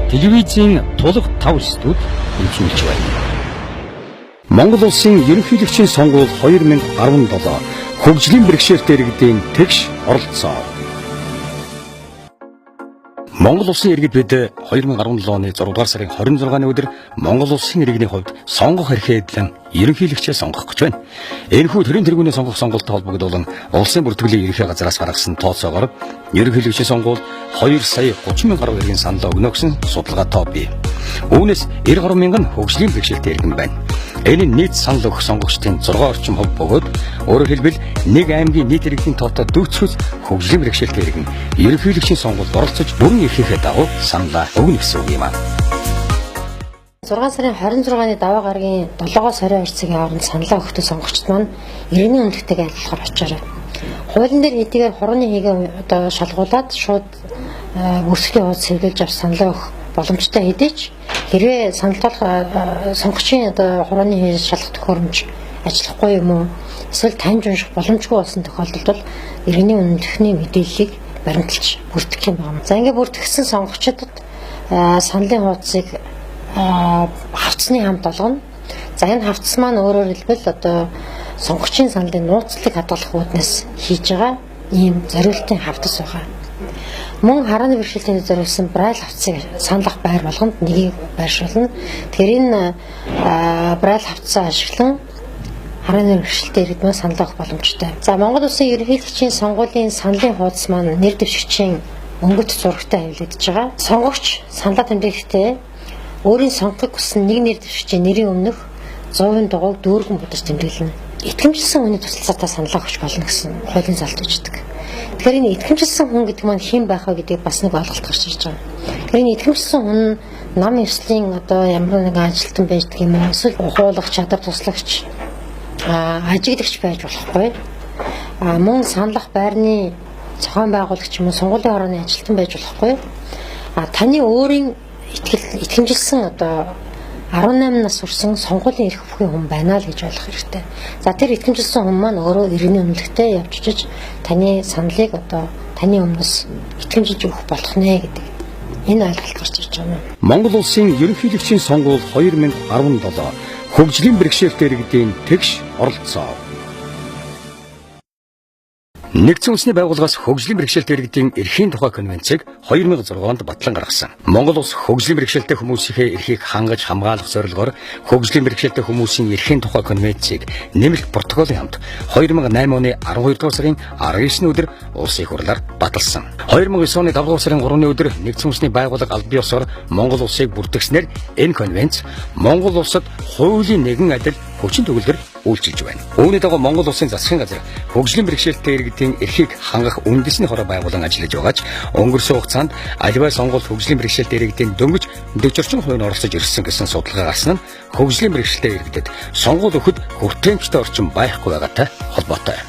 Телевизийн тулах 5 студи үзүүлж байна. Монгол Улсын ерөнхийлөгчийн сонгуул 2017 хөгжлийн бэрхшээлтэй иргэдийн тэгш оролцоо. Монгол Улсын иргэд бид 2017 оны 6 дугаар сарын 26-ны өдөр Монгол Улсын иргэний хувьд сонгох эрхээ эдлэн ерөнхийлөгчөө сонгох гэж байна. Энэхүү төрийн тэргүүний сонгох сонголттой холбогдуулан улсын бүртгэлийн ерөнхий газраас гаргасан тооцоогоор ерөнхийлөгчийн сонгуул 2 сая 30 мянган гаруй иргэн саналаа өгнө гэсэн судалгаа тоо бий. Үүнээс 93 мянган нь хөгжлийн бэрхшээлтэй иргэн байна. Энэ нь нийт санал өгөх сонгогчдын 6 орчим хувь бөгөөд өөрөөр хэлбэл нэг аймгийн нийт иргэдийн тоотой дүйцэхүйц хөгжлийн бэрхшээлтэй иргэн ерөнхийлөгчийн сонгуульд оролцож бүрэн эрхийнхээ дагуу саналаа өгнө гэсэн үг юм аа. 6 сарын 26-ны даваа гарагийн 7-оос 22 цагийн хооронд саналаа өгөхдөө сонгогчд маань иргэний үнэлгэтэйг айлтгахаар очоорой. Хуулийн дээр хэдийгээр хурууны хийгээ одоо шалгуулад шууд бүртгэлийн хуудас хэвлүүлж авч саналаа өгөх боломжтой хэдий ч хэрвээ санал толох сонгогчийн одоо хурууны хий шалгах төхөөрөмж ажиллахгүй юм уу эсвэл таньж унших боломжгүй болсон тохиолдолд бол иргэний үнэлгэхний мэдээллийг баримталж бүртгэх юм байна. За ингээд бүртгэсэн сонгогчдод саналын хуудсыг хавцсны хамт олгоно. За энэ хавцс маань өөрөөр хэлбэл одоо сонгогчийн саналын нууцлалыг хадгалах үүднээс хийж байгаа ийм зориултын хавтас байгаа. Мөн харааны бэрхшээлтэнд зориулсан Брайль хавтсыг санал авах байр болгонд нэгийг байршуулна. Тэгэхээр энэ Брайль хавтсаа ашиглан харааны бэрхшээлтэй иргэд маань санал авах боломжтой. За Монгол Улсын ерөнхийлөгчийн сонгуулийн саналын хуудас маань нэр дэвшигчийн өнгөт зурагтай хэвлэгдэж байгаа. Сонгогч саналаа тэмдэглэхдээ өөрийн сонгохыг хүссэн нэг нэр дэвшигчийн нэрийн өмнөх 100% дугуйг дүүргэн будаж тэмдэглэнэ. Итгэмжилсэн хүний туслалцаатай саналаа өгч болно гэсэн хуулийн залт бичдэг. Тэгэхээр энэ итгэмжилсэн хүн гэдэг маань хэн байх вэ гэдгийг бас нэг ойлголт гарч ирж байгаа. Тэгэхээр энэ итгэмжилсэн хүн нам ёслолын одоо ямар нэгэн ажилтан байдаг юм уу? Эсвэл ухуулах чадвар туслагч, ажиглагч байж болохгүй. Мөн саналах байрны зохион байгуулагч юм уу, сонгуулийн хорооны ажилтан байж болохгүй. Таны өөрийн итгэмжилсэн одоо 18 нас хүрсэн сонгуулийн эрх бүхий хүн байна л гэж ойлгох хэрэгтэй. За тэр итгэмжилсэн хүн маань өөрөө иргэний үнэлгэтэй явж очиж таны саналыг одоо таны өмнөөс итгэмжилж өгөх болох нэ гэдэг энэ ойлголт гарч ирж байгаа юм. Монгол Улсын ерөнхийлөгчийн сонгуул 2017 хөгжлийн бэрхшээлтэй иргэдийн тэгш оролцоо. Нэгдсэн Үндэсний байгууллагаас хөгжлийн бэрхшээлтэй иргэдийн эрхийн тухай конвенцийг 2006 онд батлан гаргасан. Монгол улс хөгжлийн бэрхшээлтэй хүмүүсийнхээ эрхийг хангаж хамгаалах зорилгоор хөгжлийн бэрхшээлтэй хүмүүсийн эрхийн тухай конвенцийг нэмэлт протоколын хамт 2008 оны 12 дугаар сарын 19-ны өдөр улсын их хурлаар баталсан. 2009 оны 5 дугаар сарын 3-ны өдөр Нэгдсэн Үндэсний байгууллага аль бие усаар Монгол улсыг бүртгэснээр энэ конвенц Монгол улсад хуулийн нэгэн адил хүчин төгөлдөр үйлчилж байна. Үүний дагуу Монгол Улсын засгийн газар хөгжлийн бэрхшээлтэй иргэдийн эрхийг хангах үндэсний хороо байгуулан ажиллаж байгаа ч өнгөрсөн хугацаанд аливаа сонгуульд хөгжлийн бэрхшээлтэй иргэдийн дөнгөж 40 орчим хувь нь оролцож ирсэн гэсэн судалгаа гарсан нь хөгжлийн бэрхшээлтэй иргэдэд сонгуул өгөхөд хүртээмжтэй орчин байхгүй байгаатай холбоотой.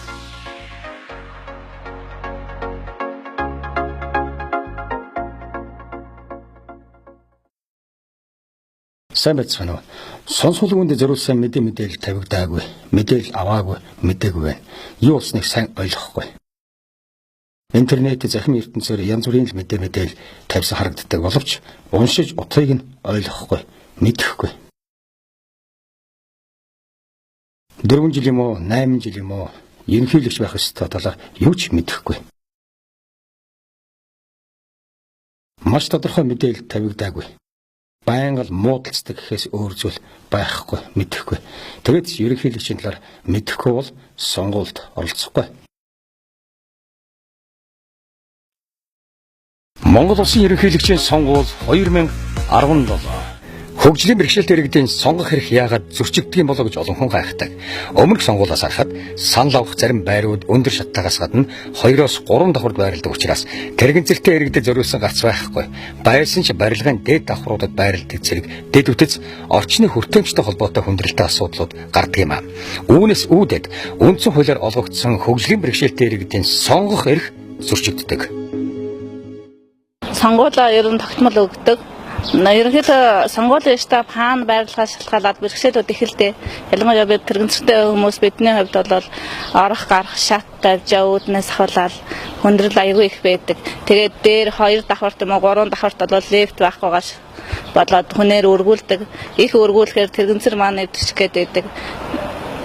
Сайн байцгаана уу? Сонсгол үүнд зориулсан мэдээлэл тавигдаагүй, мэдээлэл аваагүй, мдээгүй байна. Юу болсныг сайн ойлгохгүй. Интернет захим ертөнцөөр янз бүрийн л мэдээлэл тавьсан харагддаг боловч уншиж утгыг нь ойлгохгүй, мэдэхгүй. 4 жил юм уу, 8 жил юм уу, ерөнхийлөгч байх ёстой талаар юу ч мэдэхгүй. Маш тодорхой мэдээлэл тавигдаагүй. Байнга л муудалцдаг гэхээс өөр зүйл байхгүй, мэдэхгүй. Тэгээд ч ерөнхийлөгчийн талаар мэдэхгүй бол сонгуульд оролцохгүй. Монгол Улсын ерөнхийлөгчийн сонгуул 2017 хөгжлийн бэрхшээлтэй иргэдийн сонгох эрх яагаад зөрчигддөг юм болоо гэж олон хүн гайхдаг. Өмнөх сонгуулиас харахад санал авах зарим байрууд өндөр шаттаагаас гадна 2-оос 3 давхард байрладаг учраас тэрэгцэлтэй иргэдэд зориулсан гарц байхгүй. Байсан ч барилгын дээд давхруудад байрладаг зэрэг дэд үтэц орчны хүртээмжтэй холбоотой хүндрэлтэй асуудлууд гардаг юм аа. Үүнээс үүдээд үндсэн хуулиар олгогдсон хөгжлийн бэрхшээлтэй иргэдийн сонгох эрх зөрчигддөг. Сонгуулиа ер нь тогтмол өгдөг. Ерөнхийдөө сонгуулийн штаб хаана байрлахаас шалтгаалаад бэрхшээлүүд эхэлдэг. Ялангуяа бид тэрэгцтэй хүмүүс бидний хувьд бол орох гарах шат тавьж үүднээс ахуулаад Хүндрэл аягүй их байдаг. Тэгээд дээр 2 давхарт юм уу 3 давхарт бол лифт байхгүйгаас болоод хүнээр өргүүлдэг. Их өргүүлэхээр тэргэнцэр маань эвдэрчих гээд байдаг.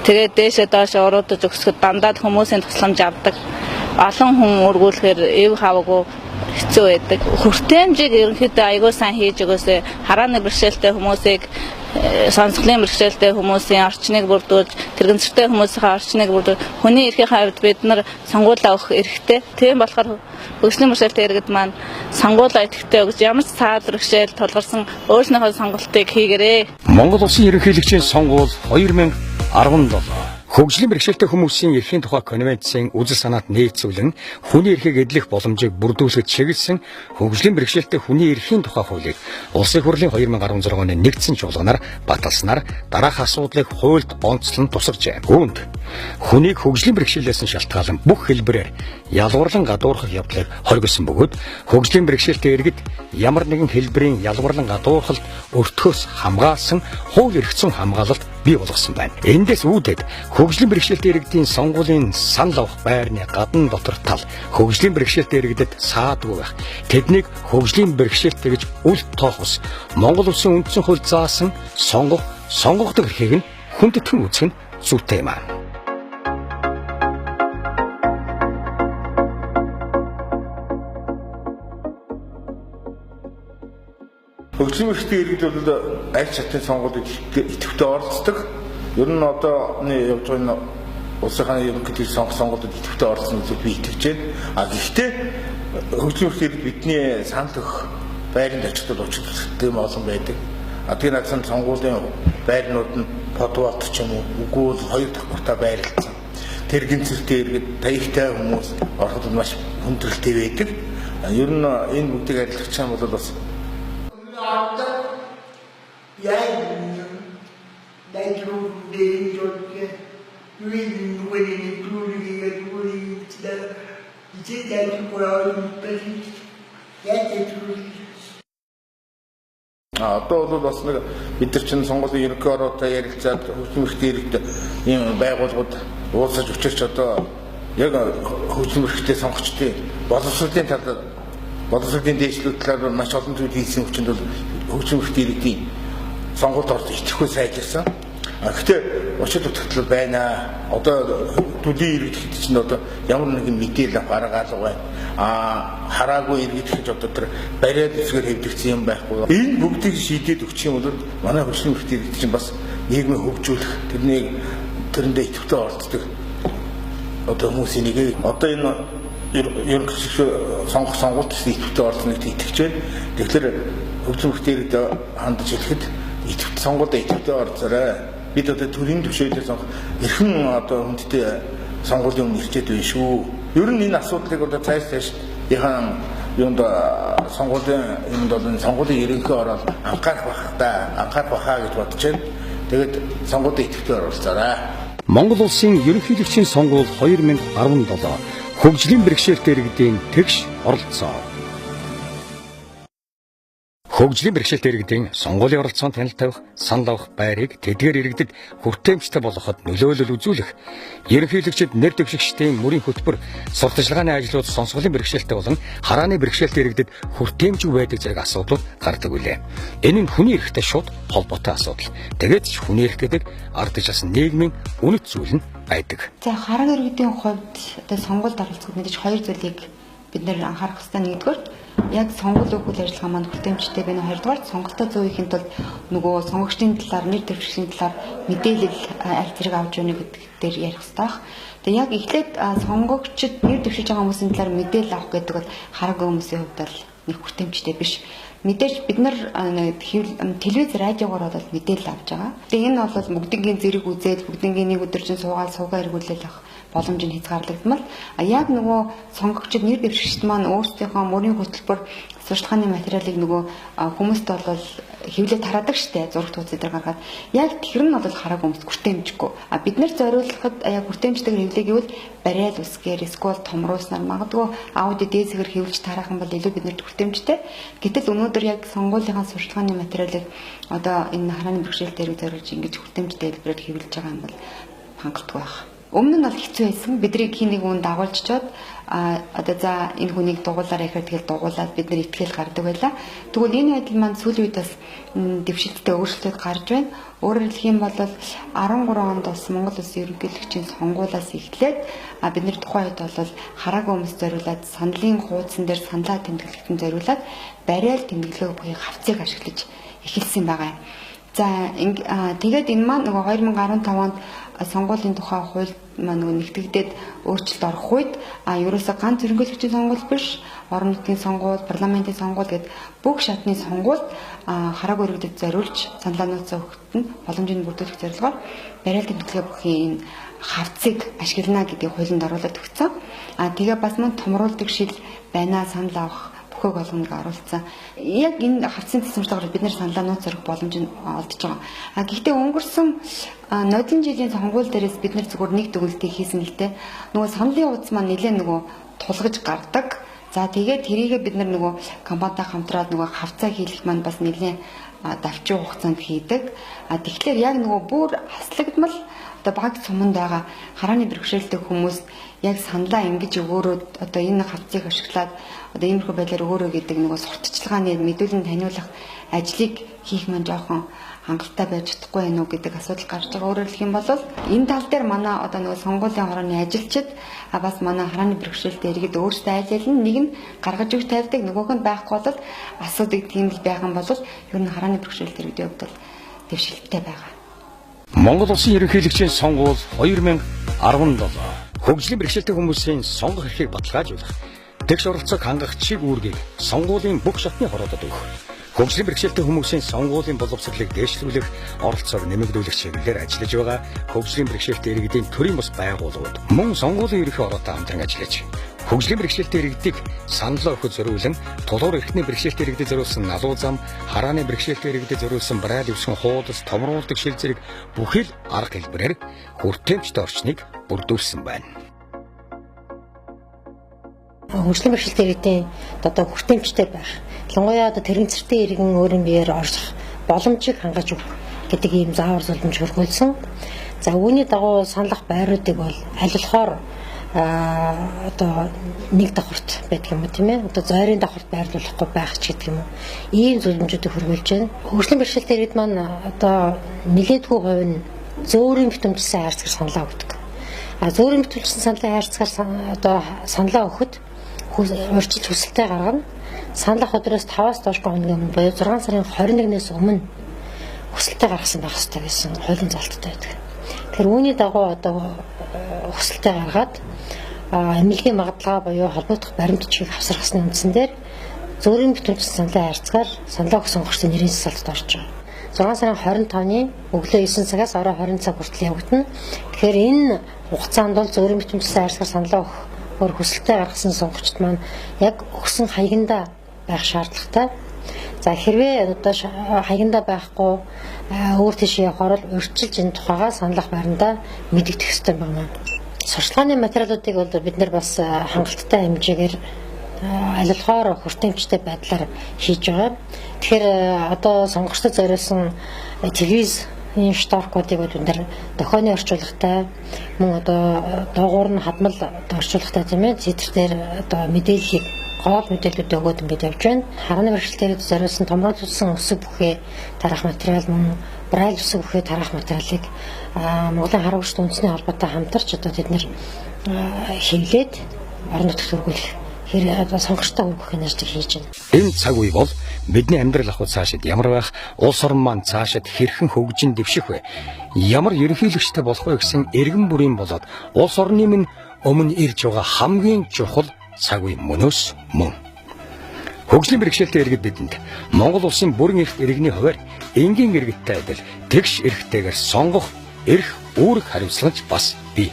Тэгээд дээшээ доошоо уруудаж өгсөхөд дандаа хүмүүсийн тусламж авдаг. Олон хүн өргүүлэхээр эв хаваагүй хэцүү байдаг. Хүртээмжийг ерөнхийдөө аягүй сайн хийж өгөөсэй. Харааны бэрхшээлтэй хүмүүсийг сонсголын бэрхшээлтэй хүмүүсийн орчныг бүрдүүлж, тэргэнцэртэй хүмүүсийн орчныг бүрдүүл, хүний эрхийн хувьд бид нар сонгуулиа өгөх эрхтэй. Тийм болохоор хөгжлийн бэрхшээлтэй иргэд маань сонгуулиа идэвхтэй өгч ямар ч цаал бэрхшээл тулгарсан өөрснийхөө сонголтыг хийгээрэй. Монгол Улсын ерөнхийлөгчийн сонгуул 2017. Хөгжлийн бэрхшээлтэй хүмүүсийн эрхийн тухай конвенцийн үзэл санаат нийцүүлэн хүний эрхийг эдлэх боломжийг бүрдүүлэхэд чиглэсэн хөгжлийн бэрхшээлтэй хүний эрхийн тухай хуулийг Улсын хурлын 2016 оны нэгдсэн чуулганаар баталснаар дараах асуудлыг хуульд онцлон тусгажээ. Үүнд хүнийг хөгжлийн бэрхшээлээс нь шалтгаалan бүх хэлбэрээр ялгуурлан гадуурхах явдлыг хоригдсон бөгөөд хөгжлийн бэрхшээлтэй иргэд ямар нэгэн хэлбэрийн ялгуурлан гадуурхалд өртөхөөс хамгаалсан хууль эрх зүйн хамгаалалт бий болгосон байна. Эндээс үүдээд хөгжлийн бэрхшээлтэй иргэдийн сонгуулийн санал авах байрны гадна дотор тал хөгжлийн бэрхшээлтэй иргэдэд саадгүй байх. Тэднийг хөгжлийн бэрхшээлтэй гэж үл тоох ус Монгол улсын үндсэн хууль заасан сонгох, сонгогдох эрхийг нь хүндэтгэн үзэх нь зүйтэй юм аа. Хөгжлийн бэрхшээлтэй иргэд бол аль чатын сонгуульд идэвхтэй оролцдог. Ер нь одооны явж байгаа улсынхаа ерөнхийлөгч сонгох сонгуульд идэвхтэй оролцсон гэж би итгэж байна. А гэхдээ хөгжлийн бэрхшээлтэй иргэд бидний санал өгөх байранд очиход учиртай юм олон байдаг. А тэр нагсан сонгуулийн байрнууд нь подвалт ч юм уу үгүй бол 2 давхартаа байрлалцсан. Тэр гинцэртэй иргэд таягтай хүмүүс ороход маш хүндрэлтэй байдаг. Ер нь энэ бүгдийг арилгах юм бол бас Одоо бол бас нэг бид нар чинь сонгуулийн ерөнхий ороотой ярилцаад хөгжлийн бэрхшээлтэй иргэд ийм байгууллагууд уулзаж учирч одоо яг хөгжлийн бэрхшээлтэй сонгогчдын боловсролын талаар боловсролын дээшлүүд талаар маш олон зүйл хийсэн хүчинд бол хөгжлийн бэрхшээлтэй иргэдийн сонгуульд орж идэвхтэй сайжирсан. Гэхдээ учир дутагдал байна. Одоо төлөв иргэд хэд чинь одоо ямар нэгэн мэдээлэл авах арга алга байна. Хараагүй иргэд гэж одоо тэр бариад үсгээр хэвдэгдсэн юм байхгүй. Энэ бүгдийг шийдээд өгчих юм бол манай хөгжлийн бэрхшээлтэй иргэд чинь бас нийгмийг хөгжүүлэх, тэрнийг тэрэндээ идэвхтэй оролцдог одоо хүмүүсийн нэг одоо энэ ерөнхийлөгч сонгох сонгуульд идэвхтэй оролцоно гэдэгт итгэж байна. Тэгэхээр хөгжлийн бэрхшээлтэй иргэд хандаж хэлэхэд идэвхтэй сонгуульд идэвхтэй оролцоорой. Бид одоо төрийн түвшээдээ сонгох эрхэм одоо хүндтэй сонгуулийн өмнө ирчээд байна шүү. Ер нь энэ асуудлыг одоо цааш яхан юунд сонгуулийн юмд бол энэ сонгуулийн ерөнхий орол анхаарах бах та, анхаарах бахаа гэж бодож байна. Тэгээд сонгуульд идэвхтэй оролцоорой. Монгол улсын ерөнхийлөгчийн сонгуул 2017 хөгжлийн бэрхшээлтэй иргэдийн тэгш оролцоо. Хөгжлийн бэрхшээлтэй иргэдийн сонгуулийн оролцоонд хяналт тавих, санал авах байрыг тэдгээр иргэдэд хүртээмжтэй болгоход нөлөөлөл үзүүлэх, ерөнхийлөгчид нэр дэвшигчдийн мөрийн хөтөлбөр, сурталчилгааны ажлууд сонсголын бэрхшээлтэй болон харааны бэрхшээлтэй иргэдэд хүртээмжгүй байдаг зэрэг асуудлууд гардаг үлээ. Энэ нь хүний эрхтэй шууд холбоотой асуудал. Тэгээд ч хүний эрх гэдэг ардчилсан нийгмийн үнэт зүйл нь байдаг. За харааны иргэдийн хувьд одоо сонгуульд оролцоход мэдээж хоёр зүйлийг бид нэр анхаарах хэрэгтэй. Нэгдүгээр яг сонгуул өгөх үйл ажиллагаа маань хүртээмжтэй байна. Хоёрдугаар сонголтоо зөв хийхин тулд нөгөө сонгогчдын талаар, нэр дэвшигчдийн талаар мэдээлэл аль зэрэг авч явна гэдэг дээр ярих хэрэгтэй байх. Тэгээ яг эхлээд сонгогчид нэр дэвшиж байгаа хүмүүсийн талаар мэдээлэл авах гэдэг бол хараагүй хүмүүсийн хувьд бол нэг хүртээмжтэй биш. Мэдээж бид нар телевиз радиогоор бол мэдээлэл авч байгаа. Тэгээ энэ бол бүгднгийн зэрэг үзээд бүгднгийн нэг өдөржин суугаад суугаа эргүүлэл авах боломж нь хязгаарлагдмал. Яг нөгөө сонгогчид нэр дэвшигчд маань өөрсдийнхөө мөрийн хөтөлбөр сурталчилгааны материалыг нөгөө хүмүүст бол хэвлээ тараадаг штэ зураг тууц дээр гаргаад яг тэр нь бол хараагүй хүмүүс хүртээмжгүй. А бид нар зориулахад яг хүртээмжтэйгээр хэвлээ гэвэл бариал үсгээр эсвэл томруулснаар магадгүй аудио дээсгээр хэвлэж тараах юм бол илүү биднэрт хүртээмжтэй. Гэтэл өнөөдөр яг сонгуулийнхаа сурталчилгааны материалыг одоо энэ харааны бэрхшээлтэй зориулж ингэж хүртээмжтэй хэлбэрээр хэвлэж байгаа юм бол хангалтгүй байх. Өмнө нь бол хэцүү байсан. Бидний хин нэг хүн дагуулччаад одоо за энэ хүнийг дугуулаарай гэхээр тэгэл дугуулад бид нэр итгэл гардаг байлаа. Тэгвэл энэ байдал маань сүүлийн үед бас дэвшилттэй өөрчлөлт гарч байна. Өөрөөр хэлэх юм бол 13 онд бас Монгол Улсын ерөнхийлөгчийн сонгуулиас эхлээд бид нэр тухайн үед бол хараагүй хүмүүс зориулаад саналын хуудсан дээр саналаа тэмдэглэхэд зориулаад барайл тэмдэглэх буюу хавцыг ашиглаж эхэлсэн байгаа юм. За тэгээд энэ маань нөгөө 2015 онд сонгуулийн тухай хууль маань нөгөө нэгтгэгдээд өөрчлөлт орох үед ерөөсөө ганц ерөнхийлөгчийн сонгуул биш, орон нутгийн сонгуул, парламентын сонгуул гэд бүх шатны сонгуульд хараагүй иргэдэд зориулж саналаа нууцсан өгөхөд нь боломжийг бүрдүүлэх зорилгоор барайл тэмдэглэгээ бүхий энэ хавцыг ашиглана гэдгийг хуулинд оруулаад өгсөн. Тэгээ бас мөн томруулдаг шил байна санал авах бүхэг болгоныг оруулсан. Яг энэ хавцын тусламжтайгаар бид нэр саналаа нууц сорих боломж нь олдож байгаа. Гэхдээ өнгөрсөн нодон жилийн сонгуул дээрээс бид нэр зүгээр нэг дүгнэлтийг хийсэн л дээ. Нөгөө саналын хуудас маань нэлээд нөгөө тулгаж гардаг. За тэгээд тэрийгээ бид нар нөгөө компанитай хамтраад нөгөө хавцаа хийлэх маань бас нэлээд давчин хугацаанд хийдэг. Тэгэхээр яг нөгөө бүр хаслагдмал одоо баг суманд байгаа харааны бэрхшээлтэй хүмүүс яг саналаа ингэж өгөөрөө одоо энэ хавцыг ашиглаад одоо иймэрхүү байдлаар өгөөрөө гэдэг нөгөө сурталчилгааны мэдүүлэн таниулах ажлыг хийх маань жоохон хангалттай байж чадахгүй байх уу гэдэг асуудал гарч байгаа. Өөрөөр хэлэх юм бол энэ тал дээр манай одоо нөгөө сонгуулийн хорооны ажилчид бас манай харааны бэрхшээлтэй иргэд өөрсдөө айл айл нь нэг нь гаргаж өгч тавьдаг, нөгөөх нь байхгүй бол асуудаг тийм л байх юм бол ер нь харааны бэрхшээлтэй иргэдийн хувьд бол дэвшилттэй байгаа. Монгол Улсын ерөнхийлөгчийн сонгуул 2017 хөгжлийн бэрхшээлтэй хүмүүсийн сонгох эрхийг баталгаажуулах, тэгш оролцоог хангах чиг үүргийг сонгуулийн бүх шатны хороодод өгөх, хөгжлийн бэрхшээлтэй хүмүүсийн сонгуулийн боловсролыг дээшлүүлэх, оролцоог нэмэгдүүлэх чиглэлээр ажиллаж байгаа хөгжлийн бэрхшээлтэй иргэдийн төрийн бус байгууллагууд мөн сонгуулийн ерөнхий хороотой хамтран ажиллаж хөгжлийн бэрхшээлтэй иргэдийг саналаа өгөхөд зориулан тулгуур эрхтний бэрхшээлтэй иргэдэд зориулсан налуу зам, харааны бэрхшээлтэй иргэдэд зориулсан брайл өвсөн хуудас, томруулдаг шил зэрэг бүхэл арга хэлбэрээр хүртээмжтэй орчныг бүрдүүлсэн байна. Хөгжлийн бэрхшээлтэй иргэдийн одоо хүртээмжтэй байх, ялангуяа одоо тэрэгцэртэй иргэн өөрийн биеэр орших боломжийг хангаж өгөх гэдэг ийм заавар зулмж хөргүүлсэн. За үүний дагуу саналах байруудыг бол аль болохоор одоо нэг давхарт байдаг юм уу тийм ээ. Одоо зойрын давхарт байрлуулахгүй байх ч гэдэг юм уу. Ийм зөвлөмжүүдийг хөргүүлж байна. Хөгжлийн бэрхшээлтэй иргэд маань одоо нэлээдгүй хувь нь зөөрийн битэмжсэн хайрцгаар саналаа өгдөг. Зөөрийн битэмжсэн саналын хайрцгаар одоо саналаа өгөхөд урьдчилж хүсэлтээ гаргана. Саналах өдрөөс 5-аас доош хоногийн өмнө буюу 6 сарын 21-ээс өмнө хүсэлтээ гаргасан байх ёстой гэсэн хуулийн залттай байдаг. Тэгэхээр үүний дагуу одоо хүсэлтээ гаргаад эмнэлгийн магадлалаа буюу холбогдох баримт бичгийг авсархсны үндсэн дээр зөөрийн битэмжсэн саналын хайрцгаар саналаа өгсөн сонгогчдын нэрийн засалтад орж байгаа. 6 сарын 25-ны өглөө 9 цагаас орой 20 цаг хүртэл явагдана. Тэгэхээр энэ хугацаанд бол зөөрийн битэмжсэн хайрцгаар саналаа өгөх өөр хүсэлтээ гаргасан сонгогчд маань яг өгсөн хаягандаа байх шаардлагатай. За хэрвээ одоо хаягандаа байхгүй өөр тийш явахаар бол урьдчилж энэ тухайгаа саналах байрандаа мэдэгдэх ёстой байна. Сурчлагын материалуудыг бол бид нар бас хангалттай хэмжээгээр аль болохоор хүртээмжтэй байдлаар хийж байгаа. Тэгэхээр одоо сонгогчдод зориулсан телевизийн шторкуудыг бол бид нар дохионы орчуулгатай мөн одоо доогуур нь хадмал орчуулгатай тийм ээ центр дээр одоо мэдээллийг гол мэдээллүүд өгөөд ингээд явж байна. Харааны бэрхшээлтэй зориулсан томруулсан өсөг бүхээ тарах материал мөн брайл өсөг бүхээ тарах материалыг Монголын хараа хүчтэй үндэсний холбоотой хамтарч одоо тэд нэр хэвлээд орон нутагт хүргүүлэх хэрэг сонгогчтой хүргэх ажлыг хийж байна. Энэ цаг үе бол бидний амьдрал ахуй цаашид ямар байх, улс орн маань цаашид хэрхэн хөгжин дэвших вэ? Ямар ерөнхийлөгчтэй болох вэ гэсэн эргэн бүрийн болоод улс орны минь өмнө ирж байгаа хамгийн чухал цаг үе мөнөөс мөн. Хөгжлийн бэрхшээлтэй иргэд бидэнд Монгол улсын бүрэн эрхт иргэний хуваар энгийн иргэдтэй адил тэгш эрхтэйгээр сонгох эрх үүрэг хариуцлага бас бий.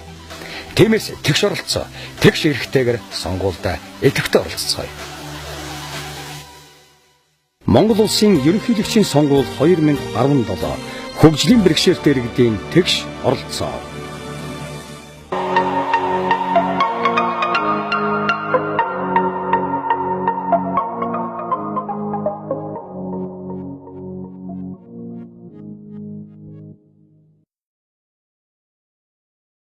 Тиймээс тэгш оролцоо, тэгш эрхтэйгээр сонгуульдаа идэвхтэй оролцоцгоё. Монгол улсын ерөнхийлөгчийн сонгуул 2017 хөгжлийн бэрхшээлтэй иргэдийн тэгш оролцоо.